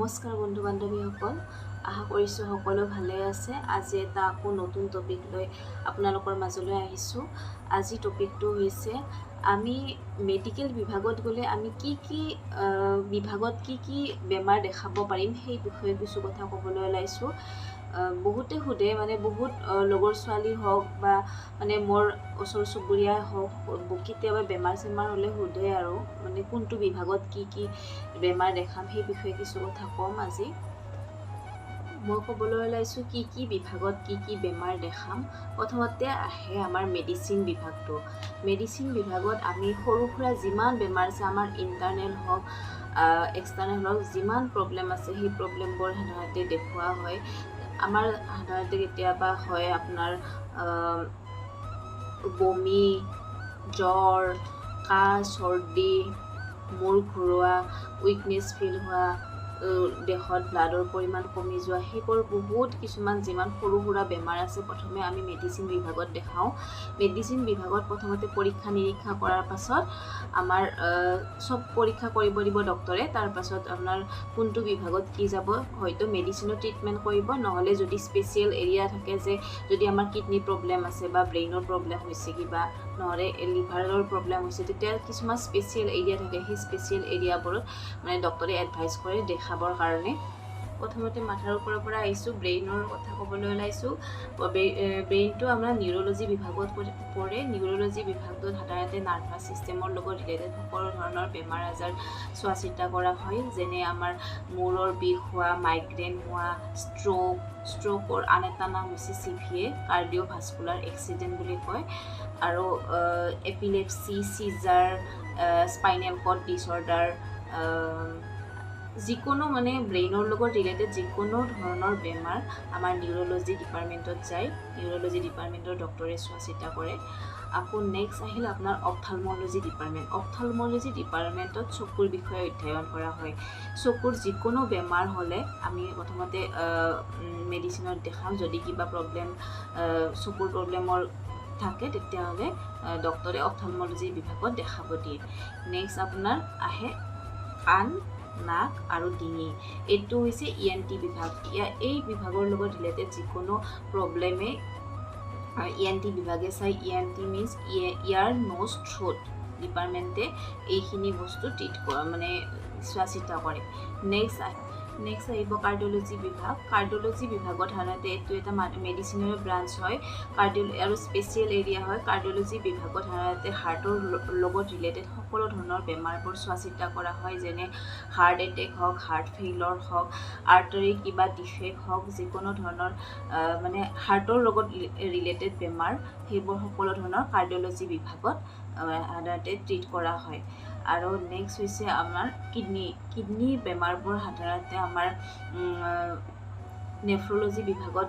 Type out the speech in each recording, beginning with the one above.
নমস্কাৰ বন্ধু বান্ধৱীসকল, আশা কৰিছোঁ সকলো ভালে আছে। আজি এটা আকৌ নতুন টপিক লৈ আপোনালোকৰ মাজলৈ আহিছোঁ। আজি টপিকটো হৈছে আমি মেডিকেল বিভাগত গ'লে আমি কি কি বিভাগত কি কি বেমাৰ দেখাব পাৰিম, সেই বিষয়ে কিছু কথা ক'বলৈ ওলাইছোঁ। বহুতে সোধে, মানে বহুত লগৰ ছোৱালী হওক বা মানে মোৰ ওচৰ চুবুৰীয়াই হওক, কেতিয়াবা বেমাৰ চেমাৰ হ'লে সোধে আৰু মানে কোনটো বিভাগত কি কি বেমাৰ দেখাম, সেই বিষয়ে কিছু কথা ক'ম। আজি মই ক'বলৈ ওলাইছোঁ কি কি বিভাগত কি কি বেমাৰ দেখাম। প্ৰথমতে আহে আমাৰ মেডিচিন বিভাগটো। মেডিচিন বিভাগত আমি সৰু সুৰা যিমান বেমাৰ আছে, আমাৰ ইণ্টাৰনেল হওক, এক্সটাৰ্নেল হওক, যিমান প্ৰব্লেম আছে, সেই প্ৰব্লেমবোৰ সাধাৰণতে দেখুওৱা হয়। আমাৰ সাধাৰণতে কেতিয়াবা হয় আপোনাৰ বমি, জ্বৰ, কাহ, চৰ্দি, মূৰ ঘূৰোৱা, উইকনেছ ফিল হোৱা, দেহত ব্লাডৰ পৰিমাণ কমি যোৱা, সেইবোৰ বহুত কিছুমান যিমান সৰু সুৰা বেমাৰ আছে, প্ৰথমে আমি মেডিচিন বিভাগত দেখাওঁ। মেডিচিন বিভাগত প্ৰথমতে পৰীক্ষা নিৰীক্ষা কৰাৰ পাছত আমাৰ চব পৰীক্ষা কৰিব দিব ডক্টৰে। তাৰপাছত আপোনাৰ কোনটো বিভাগত কি যাব, হয়তো মেডিচিনৰ ট্ৰিটমেণ্ট কৰিব, নহ'লে যদি স্পেচিয়েল এৰিয়া থাকে যে যদি আমাৰ কিডনী প্ৰব্লেম আছে বা ব্ৰেইনৰ প্ৰব্লেম হৈছে কিবা, নহ'লে লিভাৰৰ প্ৰব্লেম হৈছে, তেতিয়া কিছুমান স্পেচিয়েল এৰিয়া থাকে। সেই স্পেচিয়েল এৰিয়াবোৰত মানে ডক্টৰে এডভাইচ কৰে দেখাবৰ কাৰণে। প্ৰথমতে মাথাৰ ওপৰৰ পৰা আহিছোঁ, ব্ৰেইনৰ কথা ক'বলৈ ওলাইছোঁ। ব্ৰেইনটো আমাৰ নিউৰ'লজি বিভাগত পৰে। নিউৰ'লজি বিভাগটোত সাধাৰণতে নাৰ্ভাছ ছিষ্টেমৰ লগত ৰিলেটেড সকলো ধৰণৰ বেমাৰ আজাৰ চোৱা চিতা কৰা হয়, যেনে আমাৰ মূৰৰ বিষ হোৱা, মাইগ্ৰেইন হোৱা, ষ্ট্ৰ'ক। ষ্ট্ৰ'কৰ আন এটা নাম হৈছে চিভিএ, কাৰ্ডিঅ' ভাস্কুলাৰ এক্সিডেণ্ট বুলি কয়, আৰু epilepsy, seizure, spinal cord disorder, যিকোনো মানে ব্ৰেইনৰ লগত ৰিলেটেড যিকোনো ধৰণৰ বেমাৰ আমাৰ নিউৰ'লজি ডিপাৰ্টমেণ্টত যায়। নিউৰ'লজি ডিপাৰ্টমেণ্টৰ ডক্টৰে চোৱা চিতা কৰে। আকৌ নেক্সট আহিল আপোনাৰ অপথালমলজি ডিপাৰ্টমেণ্ট। অপথালমলজি ডিপাৰ্টমেণ্টত চকুৰ বিষয়ে অধ্যয়ন কৰা হয়। চকুৰ যিকোনো বেমাৰ হ'লে আমি প্ৰথমতে মেডিচিনত দেখাওঁ। যদি কিবা প্ৰব্লেম, চকুৰ প্ৰব্লেমৰ থাকে, তেতিয়াহ'লে ডক্টৰে অপথালমলজি বিভাগত দেখাব দিয়ে। নেক্সট আপোনাৰ আহে কাণ, নাক আৰু ডিঙি। এইটো হৈছে ইএনটি বিভাগ। এই বিভাগৰ লগত ৰিলেটেড যিকোনো প্ৰব্লেমে ইএনটি বিভাগে চাই। ENT means ear, nose, throat ডিপাৰ্টমেণ্টে এইখিনি বস্তু ট্ৰিট কৰে, মানে চোৱা চিতা কৰে। নেক্সট আহিব কাৰ্ডিঅ'লজি বিভাগ। কাৰ্ডিঅ'লজি বিভাগত সাধাৰণতে এইটো এটা মেডিচিনৰে ব্ৰাঞ্চ হয় আৰু স্পেচিয়েল এৰিয়া হয়। কাৰ্ডিঅ'লজি বিভাগত সাধাৰণতে হাৰ্টৰ লগত ৰিলেটেড সকলো ধৰণৰ বেমাৰবোৰ চোৱা চিতা কৰা হয়, যেনে হাৰ্ট এটেক হওক, হাৰ্ট ফেইলৰ হওক, আৰ্টাৰী কিবা ডিফেক্ট হওক, যিকোনো ধৰণৰ মানে হাৰ্টৰ লগত ৰিলেটেড বেমাৰ, সেইবোৰ সকলো ধৰণৰ কাৰ্ডিঅ'লজি বিভাগত সাধাৰণতে ট্ৰিট কৰা হয়। আৰু নেক্সট হৈছে আমাৰ কিডনী। কিডনী বেমাৰবোৰ সাধাৰণতে আমাৰ নেফ্ৰলজি বিভাগত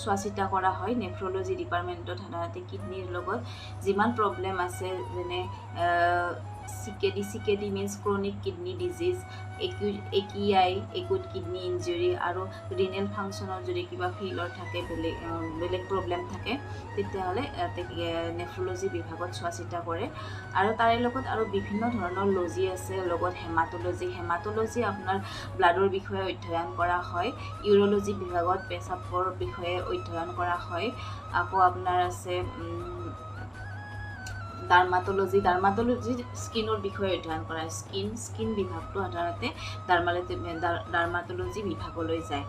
চোৱা চিতা কৰা হয়। নেফ্ৰলজি ডিপাৰ্টমেণ্টত সাধাৰণতে কিডনীৰ লগত যিমান প্ৰব্লেম আছে, যেনে CKD। CKD means chronic kidney disease, AKI, acute kidney injury, আৰু ৰিনেল ফাংচনৰ যদি কিবা ফেইলৰ থাকে, বেলেগ বেলেগ প্ৰব্লেম থাকে, তেতিয়াহ'লে নেফ্ৰলজি বিভাগত চোৱা চিতা কৰে। আৰু তাৰে লগত আৰু বিভিন্ন ধৰণৰ লজি আছে লগত। হেমাটলজি। হেমাটলজি আপোনাৰ ব্লাডৰ বিষয়ে অধ্যয়ন কৰা হয়। ইউৰলজি বিভাগত পেচাবৰ বিষয়ে অধ্যয়ন কৰা হয়। আকৌ আপোনাৰ আছে ডাৰ্মাটলজি। ডাৰ্মাটলজি স্কিনৰ বিষয়ে অধ্যয়ন কৰা হয়। স্কিন বিভাগটো সাধাৰণতে ডাৰ্মাটলজি বিভাগলৈ যায়।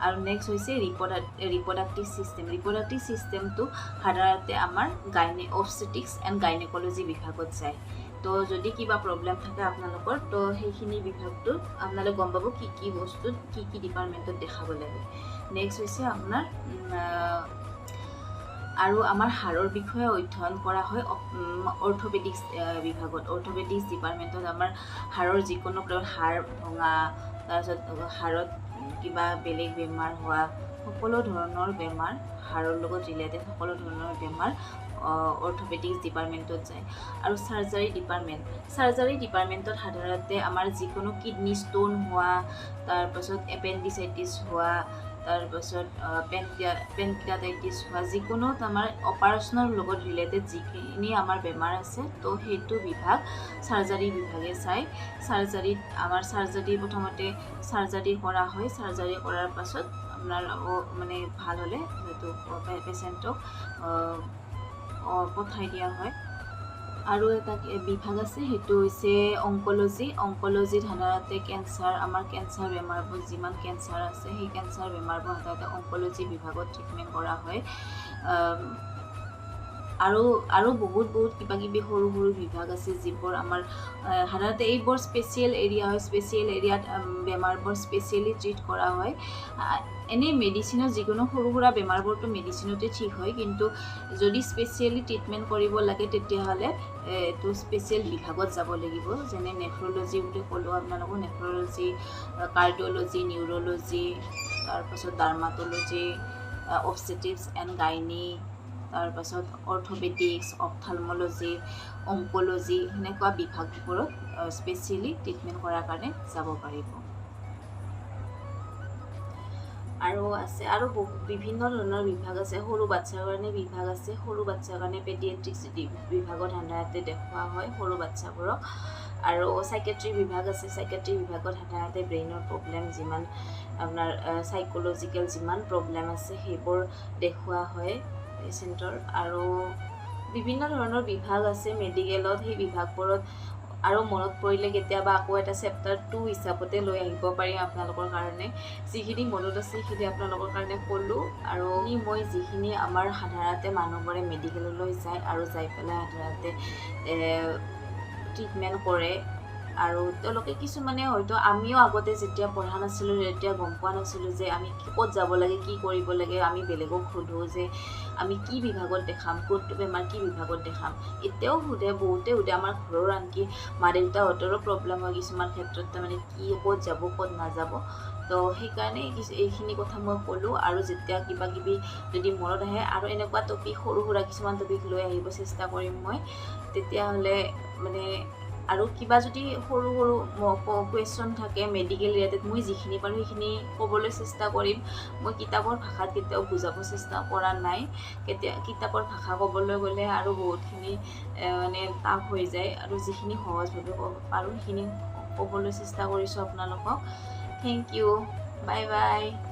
আৰু নেক্সট হৈছে ৰিপ্ৰডাক্টিভ ছিষ্টেম। ৰিপ্ৰডাক্টিভ ছিষ্টেমটো সাধাৰণতে আমাৰ অবষ্টেট্ৰিক্স এণ্ড গাইনেকলজি বিভাগত যায়। তো যদি কিবা প্ৰব্লেম থাকে আপোনালোকৰ, তো সেইখিনি বিভাগটোত আপোনালোকে গম পাব কি কি বস্তুত কি কি ডিপাৰ্টমেণ্টত দেখাব লাগে। নেক্সট হৈছে আপোনাৰ আৰু আমাৰ হাড়ৰ বিষয়ে অধ্যয়ন কৰা হয় অৰ্থপেডিক্স বিভাগত। অৰ্থপেডিক্স ডিপাৰ্টমেণ্টত আমাৰ হাড়ৰ যিকোনো হাড় ভঙা, তাৰপিছত হাড়ত কিবা বেলেগ বেমাৰ হোৱা, সকলো ধৰণৰ বেমাৰ, হাড়ৰ লগত ৰিলেটেড সকলো ধৰণৰ বেমাৰ অৰ্থপেডিক্স ডিপাৰ্টমেণ্টত যায়। আৰু চাৰ্জাৰী ডিপাৰ্টমেণ্ট। চাৰ্জাৰী ডিপাৰ্টমেণ্টত সাধাৰণতে আমাৰ যিকোনো কিডনী ষ্ট'ন হোৱা, তাৰপাছত এপেণ্ডিচাইটিছ হোৱা, তাৰপাছত পেনক্ৰিয়াটাইটিছ হোৱা, যিকোনো আমাৰ অপাৰেশ্যনৰ লগত ৰিলেটেড যিখিনি আমাৰ বেমাৰ আছে, তো সেইটো বিভাগ চাৰ্জাৰী বিভাগে চায়। চাৰ্জাৰীত আমাৰ চাৰ্জাৰী প্ৰথমতে চাৰ্জাৰী কৰা হয়। চাৰ্জাৰী কৰাৰ পাছত আপোনাৰ মানে ভাল হ'লে সেইটো পেচেণ্টক পঠাই দিয়া হয়। আৰু এটা বিভাগ আছে, সেইটো হৈছে অংক'লজি। অংক'লজিত সাধাৰণতে কেঞ্চাৰ, আমাৰ কেঞ্চাৰ বেমাৰবোৰ, যিমান কেঞ্চাৰ আছে সেই কেঞ্চাৰ বেমাৰবোৰ সাধাৰণতে অংক'লজি বিভাগত ট্ৰিটমেণ্ট কৰা হয়। আৰু আৰু বহুত বহুত কিবা কিবি সৰু সৰু বিভাগ আছে, যিবোৰ আমাৰ সাধাৰণতে এইবোৰ স্পেচিয়েল এৰিয়া হয়। স্পেচিয়েল এৰিয়াত বেমাৰবোৰ স্পেচিয়েলি ট্ৰিট কৰা হয়। এনেই মেডিচিনত যিকোনো সৰু সুৰা বেমাৰবোৰতো মেডিচিনতে ঠিক হয়, কিন্তু যদি স্পেচিয়েলি ট্ৰিটমেণ্ট কৰিব লাগে তেতিয়াহ'লে এইটো স্পেচিয়েল বিভাগত যাব লাগিব। যেনে নেফ্ৰলজি বুলি ক'লোঁ আপোনালোকক, নেফ্ৰলজি, কাৰ্ডিঅ'লজি, নিউৰ'লজি, তাৰপাছত ডাৰ্মাট'লজি, অবষ্টেট্ৰিক্স এণ্ড গাইনী, তাৰপাছত অৰ্থপেডিক্স, অপথালমলজি, অংক'লজি, সেনেকুৱা বিভাগবোৰত স্পেচিয়েলি ট্ৰিটমেণ্ট কৰাৰ কাৰণে যাব পাৰিব। আৰু আছে আৰু বহু বিভিন্ন ধৰণৰ বিভাগ আছে। সৰু বাচ্ছাৰ কাৰণে বিভাগ আছে। সৰু বাচ্ছাৰ কাৰণে পেডিয়েট্ৰিক্স বিভাগত সাধাৰণতে দেখুওৱা হয় সৰু বাচ্ছাবোৰক। আৰু চাইকেট্ৰি বিভাগ আছে। চাইকেট্ৰি বিভাগত সাধাৰণতে ব্ৰেইনৰ প্ৰব্লেম, যিমান আপোনাৰ চাইক'লজিকেল যিমান প্ৰব্লেম আছে সেইবোৰ দেখুওৱা হয় পেচেণ্টৰ। আৰু বিভিন্ন ধৰণৰ বিভাগ আছে মেডিকেলত। সেই বিভাগবোৰত আৰু মনত পৰিলে কেতিয়াবা আকৌ এটা চেপ্টাৰ 2 হিচাপতে লৈ আহিব পাৰিম আপোনালোকৰ কাৰণে। যিখিনি মনত আছে সেইখিনি আপোনালোকৰ কাৰণে ক'লোঁ। আৰু মই যিখিনি আমাৰ সাধাৰণতে মানুহবোৰে মেডিকেললৈ যায় আৰু যাই পেলাই সাধাৰণতে ট্ৰিটমেণ্ট কৰে, আৰু তেওঁলোকে কিছুমানে হয়তো, আমিও আগতে যেতিয়া পঢ়া নাছিলোঁ তেতিয়া গম পোৱা নাছিলোঁ যে আমি ক'ত যাব লাগে, কি কৰিব লাগে। আমি বেলেগক সোধোঁ যে আমি কি বিভাগত দেখাম, কোনটো বেমাৰ কি বিভাগত দেখাম। এতিয়াও সোধে, বহুতে সোধে। আমাৰ ঘৰৰ আনকি মা দেউতাহঁতৰো প্ৰব্লেম হয় কিছুমান ক্ষেত্ৰত, তাৰমানে কি ক'ত যাব ক'ত নাযাব। তো সেইকাৰণে এইখিনি কথা মই ক'লোঁ। আৰু যেতিয়া কিবা কিবি যদি মনত আহে আৰু এনেকুৱা টপিক, সৰু সুৰা কিছুমান টপিক লৈ আহিব চেষ্টা কৰিম মই। তেতিয়াহ'লে মানে আৰু কিবা যদি সৰু সৰু কুৱেশ্যন থাকে মেডিকেল ৰিলেটেড, মই যিখিনি পাৰোঁ সেইখিনি ক'বলৈ চেষ্টা কৰিম। মই কিতাপৰ ভাষাত কেতিয়াও বুজাব চেষ্টা কৰা নাই। কেতিয়া কিতাপৰ ভাষা ক'বলৈ গ'লে আৰু বহুতখিনি মানে টাফ হৈ যায়, আৰু যিখিনি সহজভাৱে ক'ব পাৰোঁ সেইখিনি ক'বলৈ চেষ্টা কৰিছোঁ আপোনালোকক। Thank you, bye bye.